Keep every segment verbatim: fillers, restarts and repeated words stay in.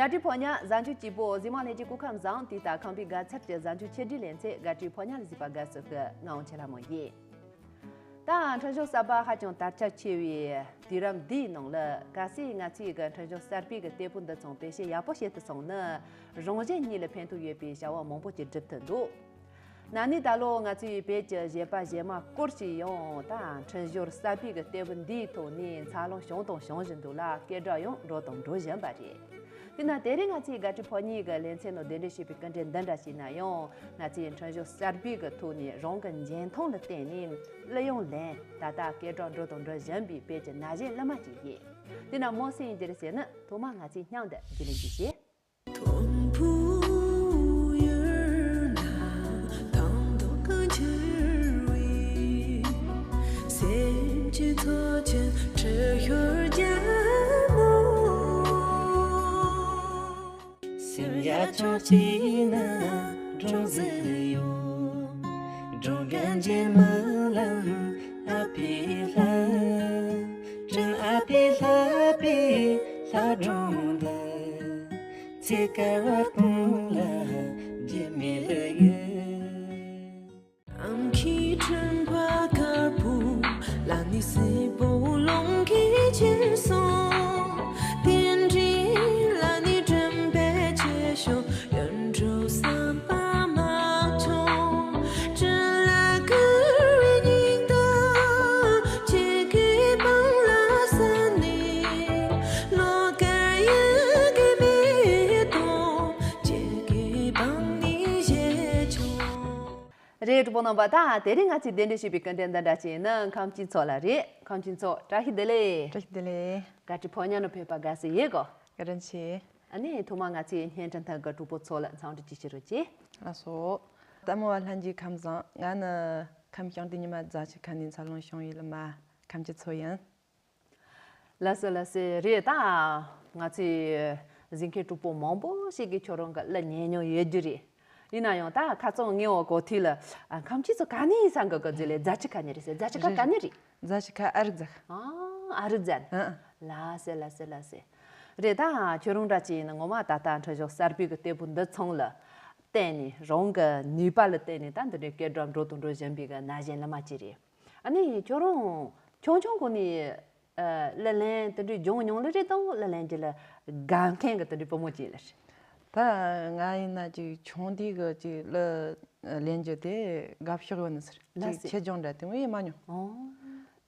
དགའ་སྤྲོའི་ཕོ་ཉ་གཟའ་མཇུག་སྐྱིད་པོ། གཟིགས་མོ་ལྷན་རྒྱས་སྐུ་ཁམས་བཟང་། དེ་ལྟར་ཁམས་པའི་དགའ་ཚལ་གྱི་གཟའ་མཇུག་ཆེ་སྒྲིག་ལེ་ཚན་དགའ་སྤྲོའི་ཕོ་ཉ་ལ་གཟིགས་པ་དགའ་བསུ་ཞུ། ང་འོང་ཆེ་ལྷ་མོ་ཡིན། ད་འཕྲིན་གཞུང་གསར་པ་ཧ་ཅང་དར་ཁྱབ་ཆེ་བའི་དུས་རབས་འདིའི་ནང་ལ། གལ་སྲིད་ང་ཚོས་གི་འཕྲིན་གཞུང་གསར་པའི་གི་སྟེགས་བུ་འདི་ཚོ་བེད་སྤྱོད་ཡག་པོ་བྱེད་ཐུབ་སོང་ན། རང་གཞན་གཉིས་ལ་ཕན་ཐོགས་ཡོད་པའི་བྱ་བ་མང་པོ་ཅིག་སྒྲུབ་ཐུབ་འདུག་ན་ནིང་ད་ལོ་ང་ཚོའི་བོད་ཀྱི་གཞས་པ་གཞས་མ་སྐོར་ཞིག་ཡང་ད་འཕྲིན་གཞུང་གསར་པའི་གི་སྟེགས་བུ་འདིའི་ཐོག་ནས་འཚར་ལོངས་བྱུང་དང་འབྱུང་བཞིན་འདུག་ལ། སྐད་གྲགས་ཡང་འགྲོ་དང་འགྲོ་བཞིན་པ་རེད། དེས་ན་དེ་རིང་ང་ཚོའི་དགའ་སྤྲོའི་ཕོ་ཉའི་གི་ལེ་ཚན་ནང་གདན་འདྲེན་ཞུས་པའི་སྐུ་མགྲོན་འདི་འདྲ་ཞིག་ན་ཡང་། ང་ཚོའི་འཕྲིན་གཞུང་གསར་པའི་གི་ཐོག་ནས་རང་གི་འཇོན་ཐང་ལ་བརྟེན་ནས་གླུ་དབྱངས་ལེན། ད་ལྟ་སྐད་གྲགས་འགྲོ་དང་འགྲོ་བཞིན་པའི་བོད་ཀྱི་ན་གཞོན་གླུ་མ་ཅིག་ཡིན། དེས་ན་མོ་སུ་ཡིན་རྒྱུ་རེད་ཟེར་ན། ཐོག་མར་ང་ཚོས་སྙིང་འདི་རྒྱུད་ལེན་གྱིས་བྱེད། མཐོན་པོ་ཡུལ་ན་དང་ཐོག་གང་འཁྱིལ་བའི། སེམས་ཀྱི་ཚོགས་ཆེན་ཁྲི་ཤོར་རྒྱལ་མོ། སེམས་རྒྱ་ཆུང་གཅིག་ན་སྒྲོན་ཟིག་ཡོད། སྒྲོན་འགའ་འཇིགས་མི་ལང་ཨ་ཕི་ལྷ། སྤྲིན་ཨ་ཕི་ལྷ་པའི་ལྷ་སྒྲོན་འདི། ཚེ་དཀའ་བ་སྟོང་ལ་རྒྱུ་མེད་ལ་ཡོད། ཨམ་ཁི་ཁྲོན་པ་དཀར་པོ་ལ་ནི་སྲིན་པོ་ལོང་གི་ཁྱེར་སོང་། དེ་འདྲའི་ལ་ནི་དྲན་པའི་ཆེ་ཤོས་ཡོན་གྲུ་བསམ་པ་མ་བྱུང་། སྤྲིན་ལ་བསྐུར་བའི་སྙིང་སྟོབས་ཁྱེད་ཀྱི་པང་ལ་ཟ་ནས། ལོ་དཀར་ཡོད་ཀྱི་མེ་ཏོག་ཁྱེད་ཀྱི་པང་ནས་བཞད་བྱུང་། རེད། གྲོགས་པོ་རྣམ་པ། ད་དེ་རིང་ང་ཚོས་གདན་འདྲེན་ཞུས་པའི་སྐུ་མགྲོན་འདི་འདྲ་ཅིག་ནི་ཁམས་སྐྱིད་མཚོ་ལགས་རེད། ཁམས་སྐྱིད་མཚོ་བཀྲ་ཤིས་བདེ་ལེགས། བཀྲ་ཤིས་བདེ་ལེགས། དགའ་སྤྲོའི་ཕོ་ཉ་ནང་ཕེབས་པ་དགའ་བསུ་ཡོད་གོ། བཀའ་དྲིན་ཆེ། ཨ་ནི་ཐོག་མར་ང་ཚོའི་བརྙན་འཕྲིན་ཐད་ཀྱི་གྲོགས་པོ་ཚོ་ལ་འཚམས་འདྲི་ཅིག་ཞུ་རོགས་གྱིས། ལགས་སོ། ལྟད་མོ་བ་ལྷན་རྒྱས་ཁམས་བཟང་། ང་ནི་ཁམས་བྱང་སྡེ་ཉི་མ་རྫ་ཆུ་ཁ་ནས་འཚར་ལོངས་བྱུང་བའི་གླུ་མ་ཁམས་སྐྱིད་མཚོ་ཡིན། ལགས་སོ་ལགས་སོ། རེད། ད་ང་ཚོའི་གཟིགས་མཁན་གྲོགས་པོ་མང་པོ་ཞིག་གིས་ཁྱོད་རང་གི་གླུ་ཉན་མྱོང་ཡོད་རྒྱུ་རེད། ཡིན་ན་ཡང་ད་ཁ་རྩང་ངའི་འོག་གོ་ཐོས་ལ། ཨ། ཁམས་སྐྱིད་མཚོ་ག་ནས་ཡིན་ས་འགའ་གི་ཟེར་ལེ། རྫ་ཆུ་ཁ་ནས་རེད་ཟེར། རྫ་ཆུ་ཁ་ག་ནས་རེད། རྫ་ཆུ་ཁ་ཨ་རི་རྫ། ཨ། ཨ་རི་རྫ་ནས། ཨ། ལགས་སེ་ལགས་སེ་ལགས་སེ། རེད། ད་ཁྱོད་རང་འདྲ་ཅིག་ཡིན་ན་ངོ་མ་ད་ལྟ་འཕྲིན་གཞུང་གསར་པའི་གི་སྟེགས་བུ་འདི་ཚང་ལ་བརྟེན་ནས། རང་གི་ནུས་པ་ལ་བརྟེན་ནས་ད་འདི་འདྲའི་སྐད་གྲགས་འགྲོ་དང་འགྲོ་བཞིན་པའི་གི་ན་གཞོན་གླུ་མ་ཅིག་རེད། ཨ་ནི་ཁྱོད་རང་ཆུང་ཆུང་གོང་ནས། ཨ། གླུ་ལེན་དེ་འདྲའི་སྦྱངས་མྱོང་ལེ་རེད་དང་། གླུ་ལེན་རྒྱུ་ལ་དགའ་མཁན་གྱི་དེ་འདྲའི་བུ་མོ་ཅིག་ལེ་རེད། ད་ང་ཡིན་ན་ཅིག་ཆུང་དུས་གི་ཅིག་གླུ་ལེན་རྒྱུ་དེ་དགའ་ཕྱོགས་ཡོད་ནི་ཟེར། ལགས་སེ། ཅིག་ཆེད་སྦྱོང་འདྲ་དེ་མོ་ཡེ་མ་མྱོང་། ཨོ།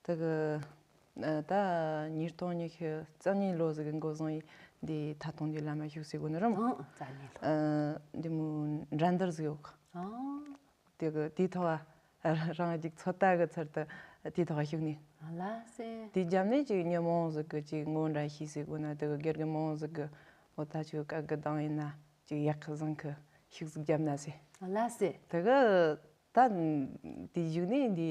དེ་གི་ད་ཉིས་སྟོང་ཉི་ཤུ་རྩ་གཉིས་ལོ་ཟིག་གི་འགོ་བཟུང་ཡེ་འདི་ཐད་གཏོང་འདི་ལམ་མ་ཞུགས་སེ་གོ་ནི་རམ། ཨོ། རྩ་གཉིས་ལོ། ཨ། འདི་མོ་འགྲན་བསྡུར་ཟིག་ཡོད་གི། ཨོ། དེ་གི་དེའི་ཐོག་རང་གཅིག་ཚོད་ལྟ་གི་ཚུལ་དུ་དེའི་ཐོག་ཞུགས་ནས། ལགས་སེ། དེའི་རྒྱབ་ནས་ཅིག་མྱི་མང་ཟིག་གི་ཅིག་ངོ་འདྲ་ཤེས་སེ་གོ་ན། དེ་གི་སྒེར་གི་མང་ཟིག་གི་འོ་ད་ཅིག་བཀའ་གི་གདངས་ཡིན་ན་ཅིག་ཡག་གི་བཟང་གི་ཤུགས་ཟིག་བརྒྱབ་ན་ཟེ། ལགས་སེ། དེ་གི་ད་དེའི་གཞུག་ནས་འདི་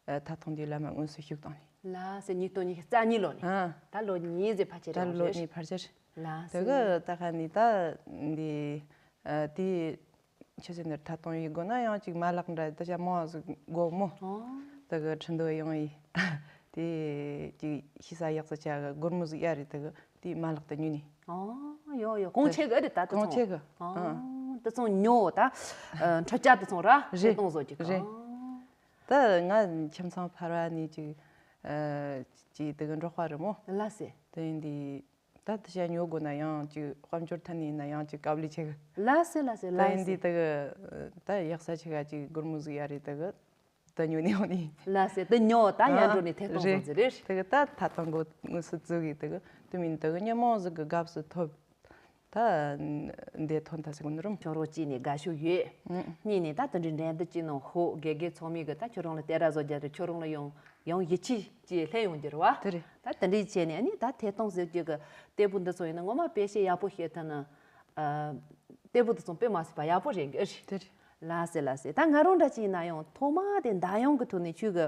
ཐད་གཏོང་འདི་ལམ་མ་དངོས་སུ་ཞུགས་བཏང་ནས། ལགས་སེ། ཉིས་སྟོང་ཉི་ཤུ་རྩ་གཉིས་ལོ་ནས། ཨ། ད་ལོ་གཉིས་ཟེ་ཕལ་ཆེར་ད་རེད། ལོ་གཉིས་ཕལ་ཆེར། ལགས་སེ། དེ་གི་ད་ཁ་ནས་ད་འདི། ཨ། དེ་ཆི་ཟེར་ནི། ཐད་གཏོང་ཡེ་དགོས་ན་ཡང་ཅིག་མ་ལག་འདྲ་དེ་ཆ་མང་ཟིག་དགོས་མོ། ཨོ། དེ་གི་ཁྲིན་ཏུའུ་ཡོང་ཡེ་དེ་ཅིག་ཤེས་ས་ཡག་ས་ཆ་གི་སྒོར་མོ་ཟིག་གཡར་རེ་དེ་གི་དེ་མ་ལག་དེ་ཉོས་ནས། ཨོ། ཡོ་ཡོ། གོང་ཆེ་གི་རེད་ད་དེ་ཚོ། གོང་ཆེ་གི། ཨོ། ཨ། དེ་ཚོ་ཉོ་ད། ཨ། འཕྲུལ་ཆས་དེ་ཚོ་ར་རེད། ཐད་གཏོང་བཟོ་རྒྱུ་གི། རེད། ཨོ། ད་ང་ཁྱིམ་ཚང་ཕལ་བ་ནས་ཅིག་ཨ། ཅིག་དེ་གི་འབྲོག་པ་རེད་མོ། ལགས་སེ། དེ་ཡིན་དུས། ད་དེ་ཆ་ཉོ་དགོས་ན་ཡང་ཅིག་དཔལ་འབྱོར་ཐད་ནས་ཡིན་ན་ཡང་ཅིག་དཀའ་ལས་ཆེ་གི། ལགས་སེ་ལགས་སེ། ད་ཡིན་དུས་དེ་གི་ད་ཡག་ས་ཆེ་ག་ཅིག་སྒོར་མོ་ཟིག་གཡར་རེ་དེ་གི་ད་ཉོ་ནས་ཡོང་ནི། ལགས་སེ། དེ་ཉོ་ད་ཡར་འགྲོ་ནས་ཐད་གཏོང་བཟོ་རྒྱུ་རེད། དེ་གི་ད་ཐད་གཏོང་གི་དངོས་སུ་བཙུགས་གི། དེ་གི་དེ་མིན་དེ་གི་མྱི་མང་ཟིག་གི་དགའ་བསུ་ཐོབ། ད་འདི་ཐོན་ཐལ་ཟེར་གོ་ནི་རུང་། ཁྱོད་རང་གཅིག་ནས་དགའ་ཤོས་ཡོད། ཨང་། གཉིས་ནས་ད་དེ་འདྲའི་འགྲན་བསྡུར་གྱི་ནང་ཧོ་དགེ་རྒན་ཚང་མས་གི་ད་ཁྱོད་རང་ལ་རྟེན་ར་བཟོ་རྒྱུ་རེད། ཁྱོད་རང་ལ་ཡང་ཡང་ཡིད་ཆེས་ཀྱིས་སླེབས་ཡོང་རྒྱུ་རེད་བ། དེ་རེད། ད་དེ་འདྲའི་བྱས་ནས་ཨ་ནི་ད་ཐད་གཏོང་ཟེར་རྒྱུ་གི་སྟེགས་བུ་འདི་ཚོ་ཡིན་ན་ངོ་མ་བེད་སྤྱོད་ཡག་པོ་བྱེད་ཐུབ་ན། ཨ། སྟེགས་བུ་འདི་ཚོ་དཔེ་མ་སྲིད་པ་ཡག་པོ་རེད་གི། ཨེ་རེད། དེ་རེད། ལགས་སེ་ལགས་སེ། ད་ང་རང་འདྲ་ཅིག་ཡིན་ན་ཡང་ཐོག་མ་དེ་མདའ་ཡང་གི་ཐོག་ནས་ཁྱོད་གི་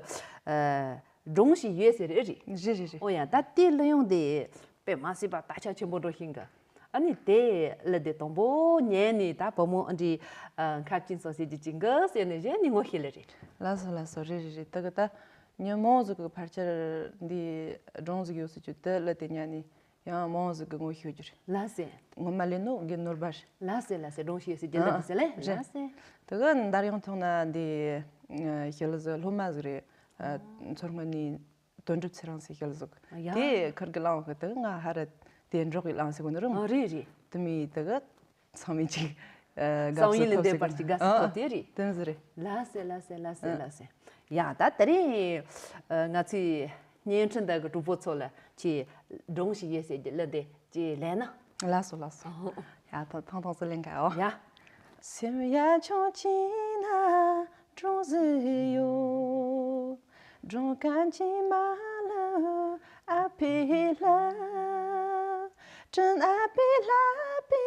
ཨ། སྒྲུང་ཞིག་ཡོད་ཟེར། ཨེ་རེད། རེད་རེད་རེད། ཨོ་ཡ། ད་དེ་གླུ་དབྱངས་དེ་དཔེ་མ་སྲིད་པ་དར་ཁྱབ་ཆེན་པོ་འགྲོ་ཤིང་གི། ཨ་ནི་དེ་གླུ་དེ་དང་པོ་ཉན་ནས་ད་བུ་མོ་ཨ་འདྲའི་ཨ། ཁ་ཅིན་སོ་ཟེར་རྒྱུ་ཅིག་གི་ཟེར་ནས་གཞན་ནས་ངོ་ཤེས་ལེ་རེད། ལགས་སོ་ལགས་སོ། རེད་རེད་རེད། དེ་གི་ད་མྱི་མང་ཟིག་གི་ཕལ་ཆེར་འདི་སྒྲུང་ཟིག་ཡོད་ཟེར་རྒྱུ་དེ་གླུ་དེ་ཉན་ནས། ཡང་མང་ཟིག་གི་ངོ་ཤེས་རྒྱུ་རེད། ལགས་སེ། ངོ་མ་ལས་ནོ་གི་ནོར་བ་རེད། ལགས་སེ་ལགས་སེ། སྒྲུང་ཞིག་ཟེར་རྒྱུ་ལ་ཨ་དེ་ཟེར་ལེ། རེད། ལགས་སེ། དེ་ག་འདར་ཡང་ཐོག་ན་འདི་ཤི་ལི་ཟི་སློབ་མ་ཟིག་རེད། ཨ། མཚོ་སྔོན་ནས་དོན་གྲུབ་ཚེ་རིང་ཟེར་ཤི་ལི་ཟིག་ཡ། དེ་ཁུར་གི་ལང་གི་དེ་ང་ཧ་ར་དེ་འབྲོག་གི་ལང་ཟེར་གོ་ནི་རུང་། ཨ་རེད་རེད། དེ་མི་དེ་ག་ཚང་མས་ཅིག་ཨ། དགའ་བསུ་སང་ཡིན་ལས་ཐོབ་འདས་ཟེར་པར་གི་གི་ག་སུ་ཨ་ཐོབ་དེ་རེད། དེ་ཟིག་རེད། ལགས་སེ་ལགས་སེ་ལགས་སེ་ཨ། ལགས་སེ། ཡ་ད་དེ་རིང་ཨ་ང་ཚོའི་བརྙན་འཕྲིན་དག་གི་གྲོགས་པོ་ཚོ་ལ་ཅིག་སྒྲུང་ཞིག་ཡོད་ཟེར་གྱི་ལ་དེ་ཅིག་ལེན་ན། ལགས་སོ་ལགས་སོ། ཨོ། ཡ་ཐང་ཐང་ཐང་སི་ལེན་ག་ཨོ། ཡ། སེམས་ཡ་ཆུང་ཅིག་ན་སྒྲུང་ཟིག་ཡོད། སྒྲུང་གང་ཅི་མ་ལ་ཨ་ཕི་ལ། དྲིན་ཨ་ཕི་ལ་པི་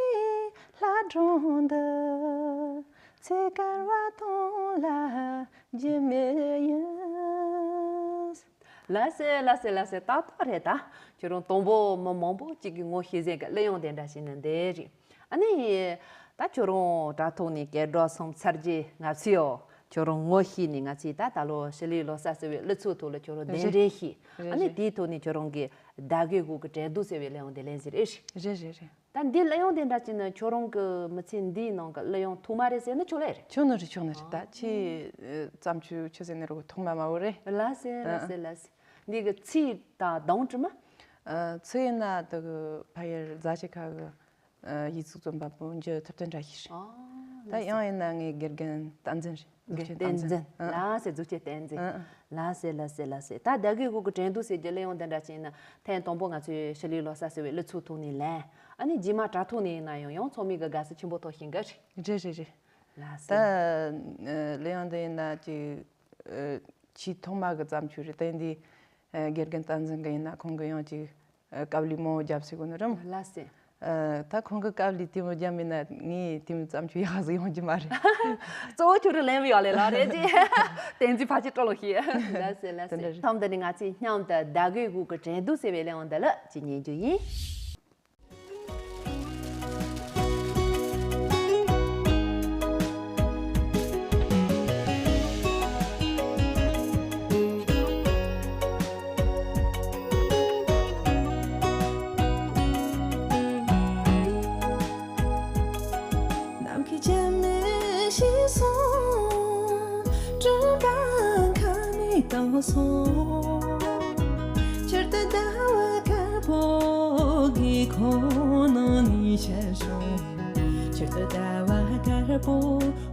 ལ་སྒྲུང་འདི། ཚེ་གར་བ་དང་ལ་རྒྱུ་མེད་ཡིན། ལགས་སེ་ལགས་སེ་ལགས་སེ། ཏག་ཏག་རེད་ད། ཁྱོད་རང་དང་པོ་མི་མང་པོ་གཅིག་གི་ངོ་ཤེས་ཟེར་གི་གླུ་དབྱངས་དེ་འདྲ་ཞིག་ནི་འདི་རེད། ཨ་ནི། ད་ཁྱོད་རང་དྲ་ཐོག་ནས་སྐད་སྒྲོག་སོང་ཚར་རྗེས་ང་ཚོས་ཡོ། ཁྱོད་རང་ངོ་ཤེས་ནས་ང་ཚོས་ད་ད་ལོ་ཤི་ལི་ལོ་གསར་ཟེར་བའི་གླུ་ཚིག་ཐོག་ལ་ཁྱོད་རང་གདན་རེད་འདྲེན་ཞིག་རེད་ཨ་ནི་རེད། དེའི་ཐོག་ནས་ཁྱོད་རང་གི་ཟླ་དགུའི་དགུ་གི་དྲན་གདུང་ཟེར་བའི་གླུ་དབྱངས་དེ་ལེན་ཟེར་ཨེ་ཤི། རེད་རེད་རེད། ད་འདི་གླུ་དབྱངས་དེ་འདྲ་ཅིག་ནི་ཁྱོད་རང་གི་མི་ཚེ་འདིའི་ནང་གི་གླུ་དབྱངས་ཐོག་མ་རེད་ཟེར་ན་ཆོག་ལེ་རེད། ཆོག་ནི་རེད་ཆོག་ནི་རེད། ད་ཨ། ཁྱེད་ཨ་བརྩམས་ཆོས་ཆོས་ཟེར་ནི་རུ་ཐོག་མ་མ་བོ་རེད། ལགས་སེ་ལགས་སེ་ལགས་སེ། འདི་གི་ཚིག་དང་གདངས་དྲི་མ། ཨ། ཚིག་ཡིན་ན་དེ་གི་ཕ་ཡུལ་རྫ་ཆུ་ཁ་གི་ཨ་ཡིག་གཟུགས་རྩོམ་པ་པོ་འཇུ་ཐུབ་བསྟན་བཀྲ་ཤིས་རེད། ཨ། ད་ལགས་སེ། དབྱངས་ཡིན་ན་ངའི་དགེ་རྒན་བསྟན་འཛིན་རེད། འཇུ་བསྟན་འཛིན། ཨ། ལགས་སེ། འཇུ་བསྟན་འཛིན། ཨ། ལགས་སེ་ལགས་སེ་ལགས་སེ། ད་ཟླ་དགུའི་དགུ་གི་དྲན་གདུང་ཟེར་གྱི་གླུ་དབྱངས་དེ་འདྲ་ཅིག་ཡིན་ན་ཐེངས་དང་པོ་ང་ཚོས་ཤི་ལི་ལོ་གསར་ཟེར་བའི་གླུ་ཚིག་ཐོག་ནས་ལེན། ཨ་ནི་རྗེས་མ་དྲ་ཐོག་ནས་ཡིན་ན་ཡང་ཡང་ཚང་མས་གི་དགའ་བསུ་ཆེན་པོ་ཐོབ་བཞིན་གི་རེད། རེད་རེད་རེད། ལགས་སེ། ད་ཨ་གླུ་དབྱངས་འདི་ཡིན་ན་ཅིག་ཨ་ཆེས་ཐོག་མ་གི་བརྩམས་ཆོས་རེད། དེ་འདི་ཨ་དགེ་རྒན་བསྟན་འཛིན་གི་ཡིན་ན་ཁོང་གི་ཡང་ཅིག་ཨ་དཀའ་ལས་མང་བོ་བརྒྱབ་ཟེར་གོ་ནི་རེད། ལགས་སེ། ཨ་ད་ཁོང་གི་དཀའ་ལས་དེ་མོ་བརྒྱབ་མིན་ན་ངས་དེ་མོ་བརྩམས་ཆོས་ཡག་ཟིག་ཡོང་རྒྱུ་མ་རེད། གཙོ་བོ་ཁྱོད་རང་ལེན་བའི་ཡག་ལས་ལ་རེད་ཅེ། བསྟན་འཛིན་ཕལ་ཆེར་སྤྲོ་ལོ་ཤེས། ལགས་སེ་ལགས་དེ་འདྲ་སེ། རེད། མཚམས་འདི་ནས་ང་ཚོས་མཉམ་དུ་ཟླ་དགུའི་དགུ་གི་དྲན་གདུང་ཟེར་བའི་གླུ་དབྱངས་འདི་ལ་ཅིག་ཉན་རྒྱུ་ཡིན། ནམ་མཁའི་བྱེ་མའི་ཞིག་སོང་། སྤྲིན་པ་ཁ་ནས་བཏང་སོང་། ཆར་དུ་ཟླ་བ་དཀར་པོ་གི་ཁོང་ནང་ནས་ཤར་སོང་། ཆར་དུ་ཟླ་བ་དཀར་པོ་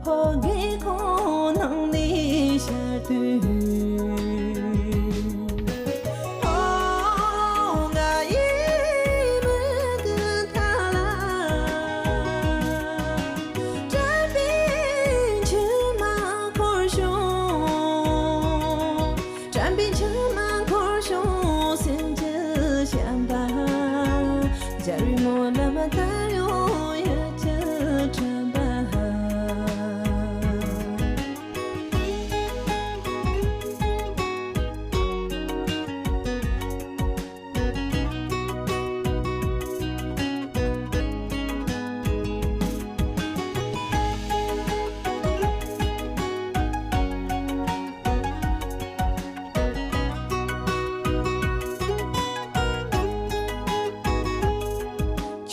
ཧོ་གི་ཁོང་ནང་ནས་ཤར་དུས། ཨོ་ང་ཡི་མིག་གི་མཐའ་ལ། དྲན་པའི་མཆི་མ་འཁོར་བྱུང་། དྲན་པའི་མཆི་མ་འཁོར་བྱུང་། སེམས་ཀྱི་བྱམས་པ། འཇའ་རིས་སྨོན་ལམ་ལྟར་ཡོང་ཡུལ་གྱི་དྲན་པ།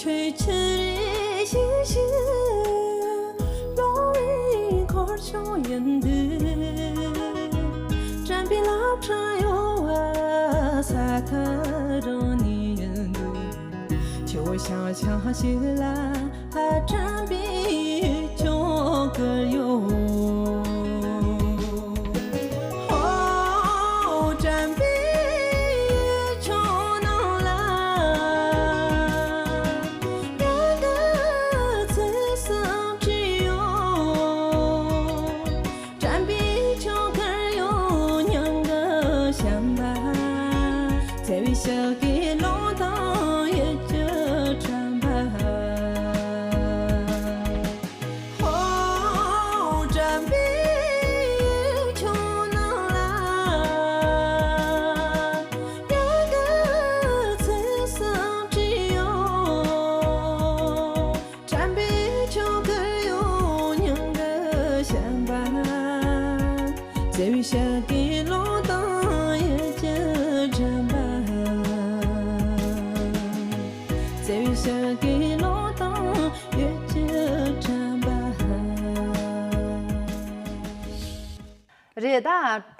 ཆོས་ཆུ་རེ་ཞིག་ཞིག་ལོ་རེ་འཁོར་ཆོག་ཡིན་དུས། དྲན་པའི་ལག་ཁྲ་གཡོ་བ་ས་ཁ་རང་ནས་ཡིན་དུས། ཆུ་བོ་ཤང་ཤང་ཞིག་ལ་དྲན་པའི་ཆུ་ཁར་གཡོ། ཨོ་དྲན་པའི་ཆུ་ནང་ལ། ཡང་དག་ཚིག་གསུམ་བྲིས་ཡོད། དྲན་པའི་ཆུ་ཁར་གཡོ། མྱང་གི་བྱམས་པ། བརྩེ་བའི་ཞག་གི་ཀློང་དང་ཡིད་ཀྱི་དྲན་པ། ཧོ་དྲན་པའི་ཆུ་ནང་ལ། ཡང་དག་ཚིག་གསུམ་བྲིས་ཡོད། དྲན་པའི་ཆུ་ཁར་གཡོ། མྱང་གི་བྱམས་པ། བརྩེ་བའི་ཞག་གི་ཀློང་དང་ཡིད་ཀྱི་དྲན་པ། རེད། ད་ད་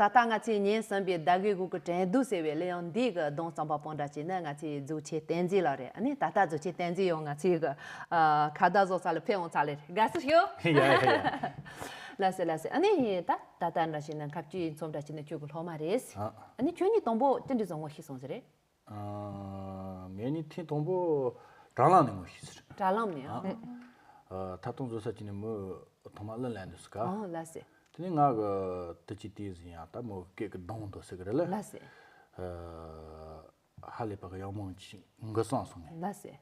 ལྟ་ང་ཚོས་ཉན་ཟིན་པའི་ཟླ་དགུའི་གུང་གི་དྲན་གདུང་ཟེར་བའི་གླུ་དབྱངས་འདི་གི་གདུང་རྩོམ་པ་པོ་འདྲ་བྱས་ན་ང་ཚོའི་གཟུགས་ཆེན་བསྟན་འཛིན་ལགས་རེད། ཨ་ནི་ད་ལྟ་གཟུགས་ཆེན་བསྟན་འཛིན་ཡང་ང་ཚོའི་གི་ཨ་ཁ་བརྡ་བཟོ་ས་ལ་ཕེབས་འོང་ཚར་ལེ་རེད། དགའ་བསུ་ཞུ། ཡ་ཡ་ཡ། ལགས་སེ་ལགས་སེ། ཨ་ནི་ད་ད་ལྟ་འདྲ་བྱས་ན་ཁ་བཅུའི་མཚམས་འདྲ་བྱས་ན་ཁྱོད་ཀྱི་སློབ་མ་རེད། ཨ། ཨ་ནི་ཁྱོད་ཉིད་དང་པོ་ཅི་འདྲ་བཟོ་ངོ་ཤེས་སོང་ཟེར་རེད། ཨ། ངེད་གཉིས་ཐེངས་དང་པོ་དྲ་ལམ་ནས་ངོ་ཤེས་ཟེར། དྲ་ལམ་ནས། ཨ། ཨ། ཨ། ཐད་གཏོང་བཟོ་ས་ཅིག་ནས་མོས་ཐོག་མ་གླུ་ལེན་འདུག་ཟེར་ག། ཨ། ལགས་སེ། དེ་ནས་ང་གི་དུ་ཅི་དེ་ཟིན་ཡང་ད་མོ་སྐད་ཀྱི་གདངས་འདུག་ཟེར་གི་རེད་ལ། ལགས་སེ། ཨ། ཧ་ལས་པ་གི་ཡག་མོ་ཅིག་འགི་སོང་སོང་ངས། ལགས་སེ།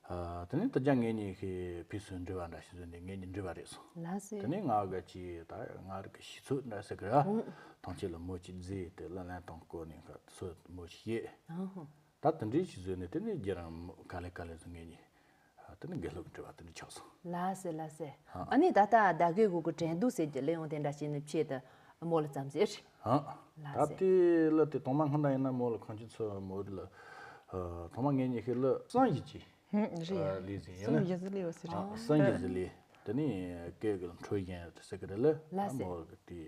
ཨ། དེ་ནས་དུ་ཅག་ངེད་གཉིས་ཀྱི་ཕུགས་སུ་འབྲེལ་བ་འདྲ་ཞིག་བཟོས་ནས་ངེད་གཉིས་འབྲེལ་བ་རེད་སོང་། ལགས་སེ། དེ་ནས་ང་གི་ཅི་ད་ང་རང་གི་ཤེས་ཚོད་འདྲ་ཟེར་གི་ར། ཨང་། ཐང་ཆེན་ལ་མོ་ཅིག་བརྫིས་ཏེ་གླུ་ལེན་སྟངས་སྐོར་ནས་ཁ་ཚོད་མོ་ཞིག་བཤད། ཨང་། ད་དེ་འདྲའི་ཞིག་བཟོས་ནས་དེ་ནས་རྒྱུན་རིང་ག་ལེ་ག་ལེ་བཟོ་ངེད་གཉིས། ཨ། དེ་ནས་དགེ་སློབ་འབྲེལ་བ་དེ་འདྲ་ཆགས་སོང་། ལགས་སེ་ལགས་སེ། ཨ། ཨ་ནི་ད་ལྟ་ཟླ་དགུའི་གུང་གི་དྲན་གདུང་ཟེར་གྱི་གླུ་དབྱངས་དེ་འདྲ་བྱས་ནས་ཕྱེད་དུ་མོ་ལ་བརྩམས་ཟེར། ཨ། ལགས་སེ། ད་དེ་གླུ་དེ་ཐོག་མ་སྔོན་ད་ཡིན་ན་མོ་ལ་ཁང་ཆེན་ཚོ་མོ་རི་ལ། ཨ། ཐོག་མ་ངེད་གཉིས་ཀྱི་གླུ་གསུམ་བཞི་ཅིག་ཧུམ། རེད། ཨ། ལས་ཟིན་ཡིན་ན། གསུམ་བཞི་ཟིན་ལས་ཡོད་ཟེར། ཨ། གསུམ་བཞི་ཟིན་ལས། དེ་ནས་སྐད་ཀྱི་འཕྲོད་བཞིན་ཟེར་གི་རེད་ལ། ལགས་སེ། མོ་གི་དེ།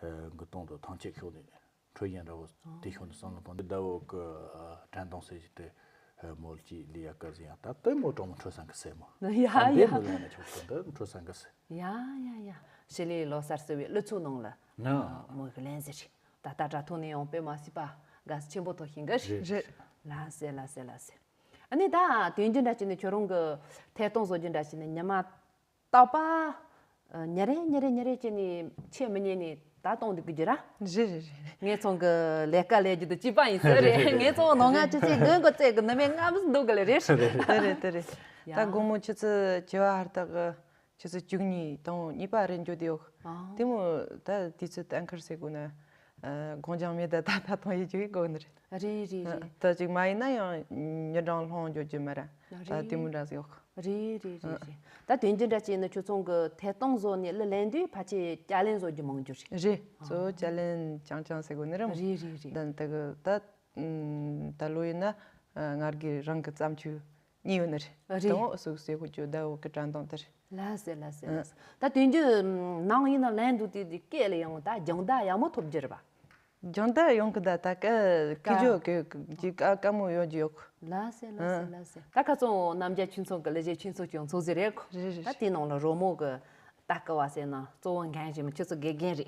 ཨ། མགུ་ཏོང་དུ་ཐང་ཆད་ཤོག་ནས། འཕྲོད་བཞིན་འདྲ་བོ་དེ་ཤོག་ནས་བསམ་བློ་གཏོང་དུས་ཟླ་འོག་གི། ཨ། དྲན་གདུང་ཟེར་གྱི་དེ། ཨ། མོ་ལ་ཅིག་ལས་ཡ་ག་ཟིན་ཡང་ད་ལྟ་མོ་གྲོགས་མོ་འཕྲོད་བསམ་གི་ཟེར་མོ། ཡ་ཡ། འདི་མོ་ལ་ན་ཆོག་གི་འདི་འཕྲོད་བསམ་གི་ཟེར། ཡ་ཡ་ཡ། ཞི་ལིའི་ལོ་གསར་ཟེར་བའི་གླུ་ཚིག་ནང་ལ། ན། མོ་གི་ལན་ཟེར་ཞིག་ད་ལྟ་དྲ་ཐོག་ནས་ཡང་དཔེ་མ་སྲིད་པ་དགའ་བསུ་ཆེན་པོ་ཐོབ་ཤིང་གི་རེད། རེད། ལགས་སེ་ལགས་སེ་ལགས་སེ། ཨ་ནི་ད་དོན་རྒྱུ་འདྲ་བྱས་ནས་ཁྱོད་རང་གི་ཐད་གཏོང་བཟོ་རྒྱུ་འདྲ་བྱས་ནས་ཉི་མ་རྟག་པ། ཨ། ཉིན་རེ་ཉིན་རེ་ཉིན་རེ་བྱས་ནས་ཆད་མི་ཉན་ནས་ད་གཏོང་འདུག་གི་ར། རེད་རེད་རེད། ངེད་ཚང་གི་ལས་ཀ་ལས་རྒྱུ་དང་གཅིག་པ་ཡིན་ས་རེད། རེད་རེད་རེད། ངེད་ཚང་ནང་ང་ཆུ་ཚོད་དགུ་མགོ་བརྩེགས་གི་ནི་མེད་ལྔ་མི་འདུག་གི་ལེ་རེད། རེད་རེད། དེ་རེད་དེ་རེད། ཡ། ད་དགོང་མོ་ཆུ་ཚོད་བཅུ་པ་ཧར་ཐག་གི་ཆུ་ཚོད་བཅུ་གཉིས་དང་གཉིས་པ་རེ་འགྱོ་དེ་ཡོད། ཨ། དེ་མོ་ད་དུས་ཚོད་གཏན་འཁེལ་ཟེར་དགོས་ན། ཨ། གང་ཅང་མེད། ད་ད་ད་གཏོང་ཡི་འཇུག་གི་དགོས་ནི་རེད། རེད་རེད་རེད། ད་ཅིག་མ་ཡིན་ན་ཡང་ཉིན་གྲངས་ལྷུང་འགྱོ་རྒྱུ་མ་ར། ད་རེད། དེ་མོ་འདྲ་ཟིག་ཡོད། རེད་རེད་རེད་རེད། ད་དོན་རྒྱུ་འདྲ་བྱས་ན་ཁྱོད་ཚང་གི་ཐད་གཏོང་བཟོ་ནས་གླུ་ལེན་དུས་ཕལ་ཆེར་ཅ་ལན་བཟོ་རྒྱུ་མང་རྒྱུ་རེད། རེད། གཙོ་བོ་ཅ་ལན་རྐྱང་རྐྱང་ཟེར་དགོས་ནི་རེད། རེད་རེད་རེད། ད་ད་གི་ད་ད་ལོ་ཡིན་ན་ང་རྒྱལ་རང་གི་བརྩམས་ཆོས་གཉིས་ཡོད་ནི་རེད། རེད། དང་པོ་སུག་སེ་ཧུ་ཅོ་ཟླ་འོག་གི་དྲན་གདུང་དེ་རེད། ལགས་སེ་ལགས་སེ་ལགས་སེ། ད་དོན་རྒྱུ་ནང་ཡིན་ན་ལན་འདུག་དེ་དེ་སྐད་ལ་ཡང་ད་སྦྱོང་བརྡར་ཡག་མོ་ཐོབ་རྒྱུ་རེད་པ། སྦྱོང་བརྡར་ཡོང་གི་ད་ད་ཀ་ཀི་ཀ་ཇོ་ཀི་ཀི་ཀ་ཀ་མོ་ཡོད་ཀྱི་ཡོད། ལགས་སེ་ལགས་སེ་ཨ་ལགས་སེ། ད་ཁ་སང་རྣམ་རྒྱལ་ཆོས་ཚོགས་ཀྱི་ལས་བྱེད་ཆོས་ཚོགས་ཀྱི་ཚོགས་གཞི་རེད་ཁོ། རེད་རེད། ད་དེ་ནང་ལ་རོལ་མོ་གི་ད་ཀ་བ་ཟེར་ན་གཙོ་བོ་འགན་བཞེས་མི་ཁྱོད་ཚོ་དགེ་རྒན་རེད།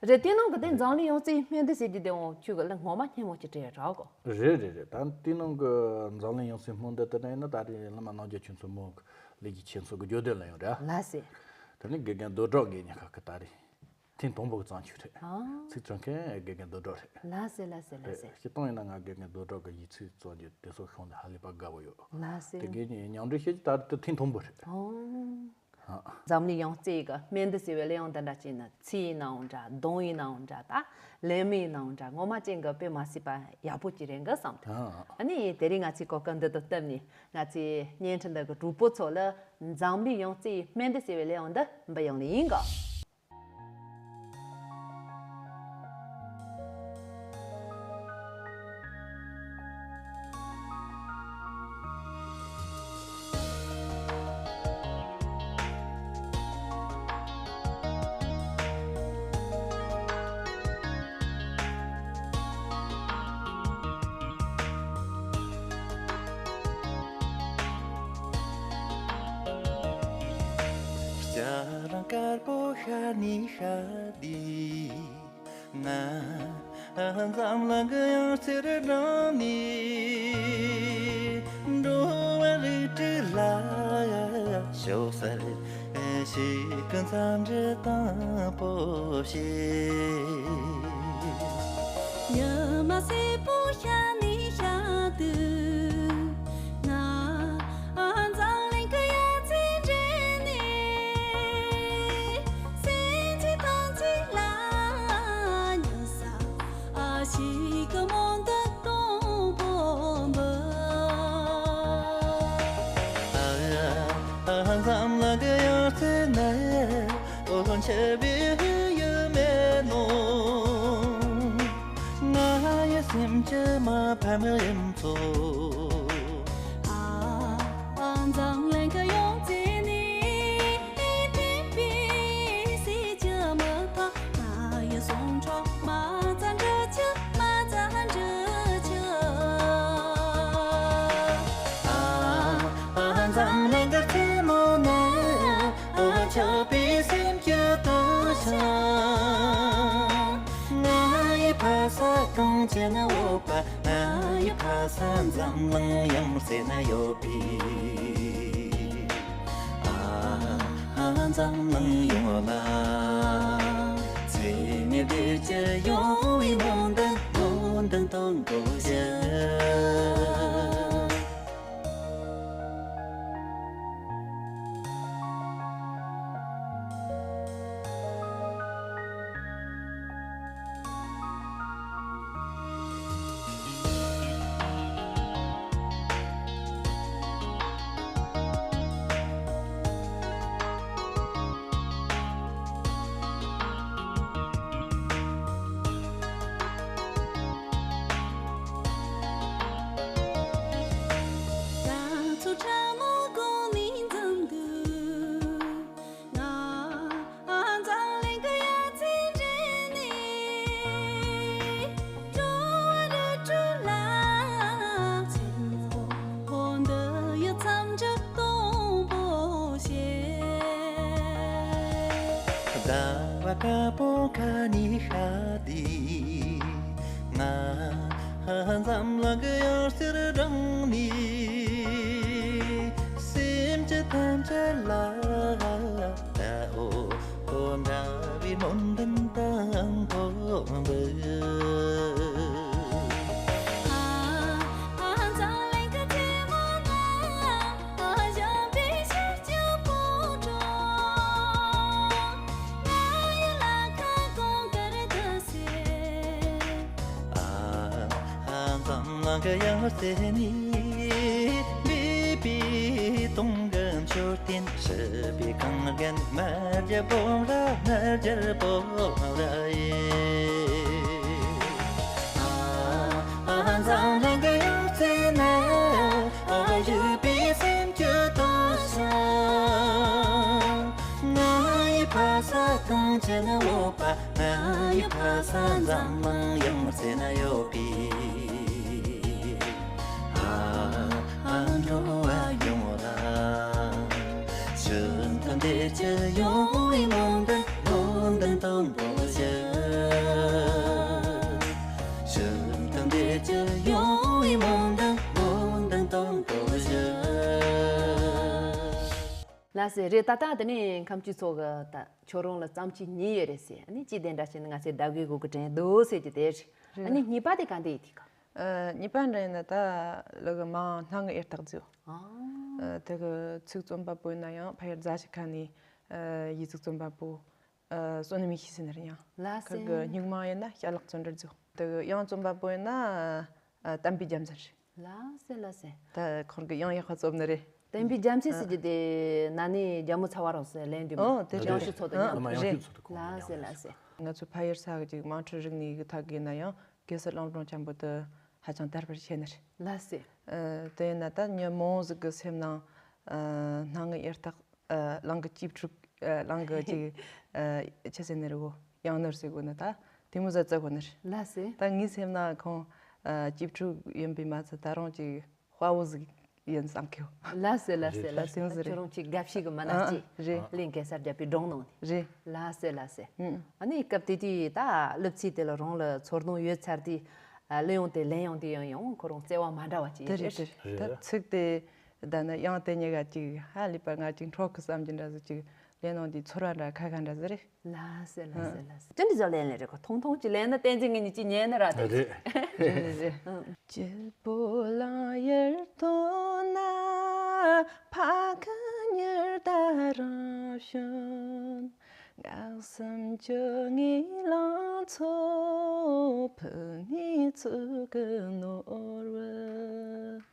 ཨེ། རེད། དེ་ནང་གི་དེ་འཛམ་གླིང་ཡང་རྩེའི་སྨན་འདི་ཟེར་གྱི་དེ་འོང་ཁྱོད་ཀྱི་ལ་ངོ་མ་སྙན་མོ་ཅིག་སྤྲད་རོགས་གོ། རེད་རེད་རེད། ད་དེ་ནང་གི་འཛམ་གླིང་ཡང་རྩེའི་སྨན་འདི་དེ་ན་ཡིན་ན་ད་རེས་བླ་མ་རྣམ་རྒྱལ་ཆོས་ཚོགས་མོ་གི་ལས་ཀྱི་ཆོས་ཚོགས་ཀྱི་བརྗོད་དོན་ལ་ཡོང་རེད། ལགས་སེ། དེ་ནི་དགེ་རྒན་རྡོ་གྲགས་དགེ་བསྙེན་ཁག་གི་ད་རེས། ཐེངས་དང་པོ་གི་བརྩམས་ཆོས་རེད། ཨ། ཚིག་བྲིས་མཁན་དགེ་རྒན་རྡོ་གྲགས་རེད། ལགས་སེ་ལགས་སེ་ལགས་རེད། སེ། སྤྱིར་བཏང་ཡིན་ན་ང་དགེ་རྒན་རྡོ་གྲགས་ཀྱི་ཡིག་ཚིག་བརྩམས་རྒྱུ་དེ་ཚོ་ཤོང་ནས་ཧ་ལས་པ་དགའ་བོ་ཡོད། ལགས་སེ། དེ་གའི་ཉིན་མཉམ་འབྲེལ་བྱེད་ཀྱི་ད་རེས་དེ་ཐེངས་དང་པོ་རེད། ཨོ། ཨ། འཛམ་གླིང་ཡང་རྩེ་ཡི་གི་སྨན་འདི་ཟེར་བའི་གླུ་དབྱངས་འདི་འདྲ་བྱས་ན་ཚིག་ཡིན་ནའང་འདྲ་གདངས་ཡིན་ནའང་འདྲ་ད་ལེན་མི་ཡིན་ནའང་འདྲ་ངོ་མ་ཅན་གི་དཔེ་མ་སྲིད་པ་ཡག་པོ་ཅིག་རེད་གི་བསམ། ཨ། ཨ་ནི་དེ་རིང་ང་ཚོའི་གོ་སྐབས་འདི་དང་བསྟུན་ནས་ང་ཚོའི་བརྙན་འཕྲིན་འདི་གི་གྲོགས་པོ་ཚོ་ལ་འཛམ་གླིང་ཡང་རྩེ་ཡི་སྨན་འདི་ཟེར་བའི་གླུ་དབྱངས་འདི་འབུལ་ཡོང་ལེ་ཡིན་གི། སྐྱ་རེངས་དཀར་པོ་ཤར་ནས་ཤར་དུས། ང་འཛམ་གླིང་གི་ཡང་རྩེར་འགྲོ་ནས། འགྲོ་བ་རིགས་དྲུག་ལ་ཕྱོགས་གསར་ཞིག་གི་འཚམས་འདྲི་དང་པོ་བྱེད། ཉི་མ་སེར་པོ་ཤར་ནས་ཤར་དུས། ང་འཛམ་གླིང་གི་ཡང་རྩེར་འགྲོ་ནས། སེམས་ཀྱི་ཐང་ཚིགས་ལ་ཉལ་ས་ཞིག་གི་སྨོན་འདུན་དང་པོ་འབུལ། ཨ། འཛམ་གླིང་གི་ཡང་རྩེ་ན། འོ་འཆི་བའི་ཡུལ་མེད་ནོ། ང་ཡི་སེམས་ཀྱི་མ་ཕམ་རིམ་ཚོ། ཨ། འཛམ་གླིང་གི་ཡང་རྩེ་ནས་བསྟན་པའི་གསེར་ ཅེ་ན་འོ་པ་ང་ཡི་ཕ་ས་འཛམ་གླིང་ཡང་སེ་ན་ཡོད་པི། ཨ་ཨ་འཛམ་གླིང་ཡོངས་ལ་ཚེ་ནི་བདེ་ཆེ་ཡོང་བའི་སྨོན་འདུན་སྨོན་འདུན་གཏོང་དགོས་ཤེ། ཟླ་བ་དཀར་པོ་ཁ་ནི་ཤར་ཏེ། ང་འཛམ་གླིང་གི་ཡང་རྩེར་འགྲངས་ནས། སེམས་ཅན་ཐམས་ཅད་ལ་ད་འོ་འོ་འདྲ་བའི་སྨོན་འདུན་དང་པོ་འབུལ། འཛམ་གླིང་གི་ཡང་རྩེ་ནས་འབུད་པའི་དུང་གི་མཆོད་རྟེན། སྲིད་པའི་གངས་རྒན་རྨ་རྒྱལ་པོ་ར། རྨ་རྒྱལ་པོ་ར་ཡེ། འཛམ་གླིང་གི་ཡང་རྩེ་ན་བཞུགས་པའི་སེམས་ཀྱི་སྟོང་ཆ། ང་ཡི་ཕ་ས་ཐང་ཆེན་འོ་པ། ང་ཡི་ཕ་ས་འཛམ་གླིང་ཡང་རྩེ་ན་ཡོད་པའི། ཨ་ཨ་འགྲོ་བ་ཡོངས་ལ། ཤིན་ཏུ་བདེ་སྐྱིད་ཡོང་བའི་སྨོན་འདུན་སྨོན་འདུན་དང་པོ་ཞུ། ཤིན་ཏུ་བདེ་སྐྱིད་ཡོང་བའི་སྨོན་འདུན་སྨོན་འདུན་དང་པོ་ཞུ། ལགས་སེ། རེད། ད་ལྟ་དེ་ནས་ཁམས་སྐྱིད་མཚོ་གི་ད་ཁྱོད་རང་ལ་རྩོམ་ཆས་གཉིས་ཡོད་རེད་ཟེར། ཨ་ནི་གཅིག་དེ་འདྲ་བྱས་ན་ང་ཚོའི་ཟླ་དགུའི་གུ་གི་དྲན་རྡོ་ཟེར་གྱི་དེ་རེད། རེད། ཨ་ནི་གཉིས་པ་དེ་ག་འདི་ཡིན་དེ་ག་ཨ། གཉིས་པ་འདྲ་ཡིན་ན་ད་ལུ་གི་མང་སྣང་གི་ཡར་ཐག་རྫིའོ། ཨ། ཨ། དེ་གི་ཚིག་རྩོམ་པ་པོ་ཡིན་ན་ཡང་ཕ་ཡུལ་རྫ་ཆུ་ཁ་ནས། ཨ། ཡིག་གཟུགས་རྩོམ་པ་པོ། ཨ། བསོད་ནམས་ཡེ་ཤེས་ཟེར་ནི་རེད་ཡང་། ལགས་སེ། ཁིར་གི་སྨྱུག་མ་ཡིན་ན་ཞལ་ལག་བརྩོན་འགྲུས་རྫིའོ། དེ་གི་དབྱངས་རྩོམ་པ་པོ་ཡིན་ན། ཨ། བསྟན་པའི་རྒྱལ་མཚན་རེད། ལགས་སེ་ལགས་སེ། ད་ཁོང་གི་དབྱངས་ཡག་པ་རྩོམ་ནི་རེད། བསྟན་པའི་རྒྱལ་མཚན་ཟེར་གྱི་དེ་ན་ནིང་རྒྱལ་མོ་ཚ་བ་རོགས་སེ་ལན་འདུས་མ། ཨོ་དེ་རེད། དབྱངས་ཞུ་ཚོགས་དང་མཉམ་དུ། ཨོ་རེད། ལགས་སེ་ལགས་སེ། ང་ཚོ་ཕ་ཡུལ་ས་གི་ཅིག་དམངས་ཁྲོད་རིག་གནས་ཀྱི་ཐད་ཀྱི་ན་ཡང་གེ་སར་གླིང་སྒྲུང་ཅན་པོ་དེ་ཧ་ཅང་དར་སྤེལ་བྱས་ནི་རེད། ལགས་སེ། ཨ། དེ་ཡིན་ན་ད་མྱི་མང་ཟིག་གི་སེམས་ནང་། ཨ། སྣང་ངི་ཡར་ཐག་ཨ། གླིང་གི་གཅེས་ཕྲུག་ཨ། གླིང་གི་ཅིག་ཨ། ཆི་ཟེར་ནི་རེད་གོ། ཡང་ནོར་ཟེར་གོ་ནི་ད། དེ་མོ་ཟ་བརྩི་གོ་ནི་རེད། ལགས་སེ། ད་ངའི་སེམས་ན་ཁོང་ཨ། གཅེས་ཕྲུག་ཡིན་པས་མ་ཚད་ད་རུང་ཅིག་དཔའ་བོ་ཟིག་ཡིན་བསམ་གི་ཡོད། ལགས་སེ་ལགས་སེ་ལགས་སེ། ད་དེ་མོ་ཟིག་རེད། ཁྱོད་རང་ཅིག་དགའ་བཤུས་ཀྱི་མ་ན་ཨ། ཅིག་རེད། གླིང་གེ་སར་རྒྱལ་པོའི་སྒྲུང་ནང་ནས། རེད། ལགས་སེ་ལགས་སེ། ཨ་ནི་སྐབས་དེ་དུས་ད་གླུ་ཚིག་དེ་ལ་རང་ལ་ཚོར་སྣང་ཡོད་ཚར་དུས། ཨ། གླུ་དབྱངས་དེ་ལེན་ཡོང་དུས་ཡང་ཡང་ཁོ་རང་བརྩེ་བ་མ་འདྲ་བ་ཅིག་དེ་ཡོད་རེད། རེད་རེད། ད་ཚིག་དེ། ད་ནི་དབྱངས་དེ་གཉིས་ཀ་ཅིག་ཧ་ལས་པ་ང་ཅིག་འཕྲོག་གི་བསམ་གྱི་འདྲ་ཟིག་ཅིག་ལེན་ནང་དེ་ཚོར་བ་འདྲ་ཁ་ཁ་འདྲ་ཟིག་རེད། ལགས་སེ་ལགས་སེ་ལགས་སེ། ཅི་འདྲ་ཟིག་ལེན་ལེ་རེད་གོ། ཐུང་ཐུང་ཅིག་ལེན་ན་བསྟན་འཛིན་ངེད་གཉིས་ཅིག་ཉན་ནི་ར་དེ། རེད་རེད། རེད་རེད་རེད། སྐྱིད་པོ་ལ་ཡར་ཐོན་ན་ཕ་ཁ་ཉར་ད་རང་བྱོན། སྔགས་སུམ་ཅུ་ངའི་ལང་ཚོ་ཕུ་ནས་ཚུགས་ཀྱི་ནོར་བུ།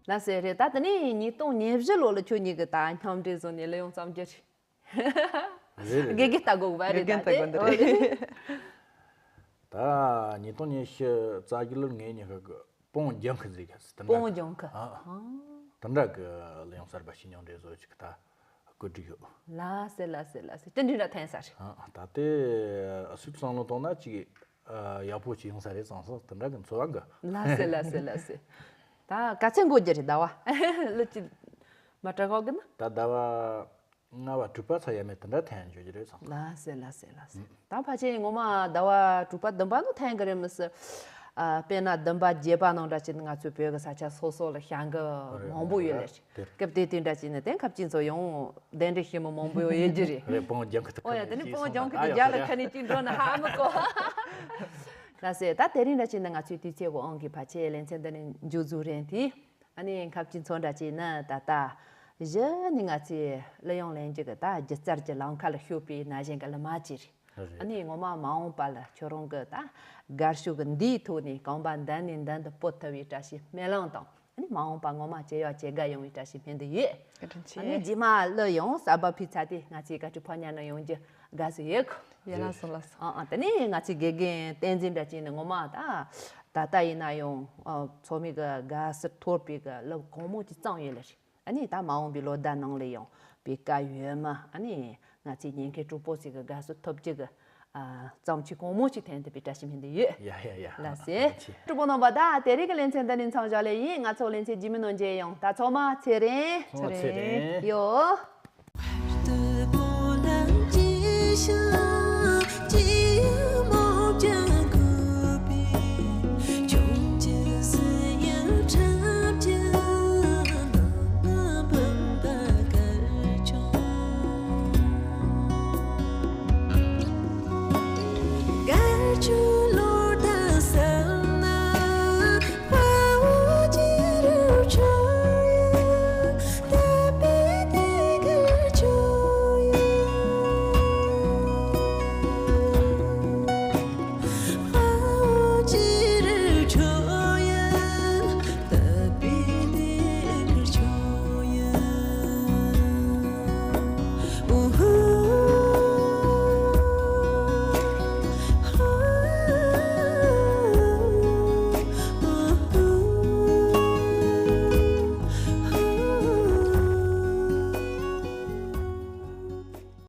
ལགས་སེ། རེད། ད་དེ་ནས་ཉིས་སྟོང་ཉེར་བཞི་ལོ་ལ་ཁྱོད་གཉིས་ཀྱི་ད་མཉམ་འབྲེལ་བཟོ་ནས་གླུ་དབྱངས་བརྩམས་རྒྱུ་རེད། རེད་རེད། དགེ་རྒན་ལྟ་དགོས་པ་རེད། དགེ་རྒན་ད་ལྟ་དེ་དགོས་འདི་ཨོ་རེད། རེད། ད་ཉིས་སྟོང་ཉེར་བཞི་རྩ་རྒྱུ་ལོར་ངེད་གཉིས་ཀ་གི་སྤོང་ལྗང་ཁུ་ཟེར་གི་དེ་འདྲ་སྤོང་ལྗང་ཁུ། ཨ། ཨ། དེ་འདྲ་གི་གླུ་དབྱངས་གསར་པ་ཞིག་མཉམ་འབྲེལ་བཟོ་ཅིག་ད་བཀོད་སྒྲིག་ཡོད། ལགས་སེ་ལགས་སེ་ལགས་སེ། དེ་འདྲ་འདྲ་ཐོན་ས་རེད། ཨ། ད་དེ་སུས་བསམ་བློ་བཏང་ན་ཅིག་ཨ། ཡག་པོ་ཅིག་ཡོང་ས་རེད་བསམ་སོང་། དེ་འདྲ་གི་འཚོ་བ་འགའ། ལགས་སེ་ལགས་སེ་ལགས་སེ། ད་ག་ཚོད་འགོར་རྒྱུ་རེད་ཟླ་བ། གླུ་ཅིག་མ་དྲ་གོ་གི་ན། ད་ཟླ་བ་ལྔ་པ་དྲུག་པ་ཚར་ཡ་མེད་དེ་འདྲ་ཐོན་འཇོག་རྒྱུ་རེད་བསམ། ལགས་སེ་ལགས་སེ་ལགས་སེ། ད་ཕལ་ཆེར་ངོ་མ་ཟླ་བ་དྲུག་པ་བདུན་པ་ནང་ཐོན་གི་རེད་མི་སྲིད། ཨ། དཔེར་ན་བདུན་པ་བརྒྱད་པ་ནང་འདྲ་ཅིག་ང་ཚོའི་བོད་ཀྱི་ས་ཆ་སོ་སོ་ལ་བྱ་འགུལ་མང་པོ་ཡོད་ལེ་རེད། སྐབས་དེ་དུས་འདྲ་ཅིག་ནས་དེ་ཁབ་ཅིག་ཚོ་ཡང་གདན་འདྲེན་ཞུ་མི་མང་པོ་ཡང་ཡོད་རྒྱུ་རེད། རེད། སྤོང་ལྗང་ཁུ་དེ་ཨོ་ཡ། དེ་ནི་སྤོང་ལྗང་ཁུ་དེ་རྒྱ་ལ་ཁ་ནས་ཅིག་འགྲོ་ན་ཧ་མི་གོ། ལགས་སེ། ད་དེ་རིང་འདྲ་ཅིག་ནས་ང་ཚོའི་དུས་ཚོད་འོང་གི་ཕལ་ཆེར་ལེ་ཚན་འདི་ནས་མཇུག་རྫོགས་རན་དེ། ཨ་ནི་ཁབ་ཅིག་ཚོ་འདྲ་ཅིག་ནི་ད་ལྟ་གཞི་ནས་ང་ཚོའི་གླུ་དབྱངས་ལེན་རྒྱུ་གི་ད་སྒྱུ་རྩལ་གྱི་ལམ་ཁ་ལ་ཞུགས་པའི་ན་གཞོན་གྱི་གླུ་མ་ཅིག་རེད། རེད། ཨ་ནི་ངོ་མ་མ་འོངས་པ་ལ་ཁྱོད་རང་གི་ད་དགའ་ཤོས་ཀྱི་འདིའི་ཐོག་ནས་གོམ་པ་མདུན་ནས་མདུན་དུ་སྤོ་ཐུབ་པའི་བཀྲ་ཤིས་སྨོན་ལམ་དང་། ཨ་ནི་མ་འོངས་པ་ངོ་མ་ཇེ་ཡག་ཇེ་དགའ་ཡོང་བའི་བཀྲ་ཤིས་སྨོན་འདུན་ཡོད། བཀའ་དྲིན་ཆེ། ཨ་ནི་རྗེས་མ་གླུ་ཡང་གསར་པ་ཕུལ་ཚར་དུས་ང་ཚོའི་བཀའ་དྲིན་ཕོ་ཉ་ནང་ཡོང་རྒྱུ་དགའ་བསུ་ཡོད་གོ། ཡ་ལགས་སོ་ལགས་སོ། ཨ་ཨ། དེ་ནས་ང་ཚོའི་དགེ་རྒན་བསྟན་འཛིན་འདྲ་ཅིག་ནི་ངོ་མ་ད་ད་ལྟ་ཡིན་ན་ཡང་ཨ། ཚོགས་མི་གི་དགའ་བསུ་ཐོབ་པའི་གི་གླུ་གོང་མོ་ཅིག་བརྩམས་ཡོད་ལེ་རེད། ཨ་ནི་ད་མ་འོངས་པའི་ལོ་ཟླ་ནང་ལ་ཡང་བོད་ཀྱི་ཡུལ་མི་ཨ་ནི་ང་ཚོའི་ཉན་མཁན་གྲོགས་པོ་ཚོ་གི་དགའ་བསུ་ཐོབ་རྒྱུ་གི་ཨ། བརྩམས་ཆོས་གོང་མོ་ཞིག་ཐོན་ཐུབ་པའི་བཀྲ་ཤིས་སྨོན་འདུན་ཡོད། ཡ་ཡ་ཡ། ལགས་སེ། ཐུགས་རྗེ་ཆེ། གྲོགས་པོ་རྣམ་པ། ད་དེ་རིང་གི་ལེ་ཚན་འདི་ནས་མཚམས་བཞག་ལེ་ཡིན། ང་ཚོ་ལེ་ཚན་རྗེས་མའི་ནང་མཇལ་ཡོང་། ད་ཚང་མ་ཚེ་རིང་། ཚང་མ་ཚེ་རིང་། ཡོ།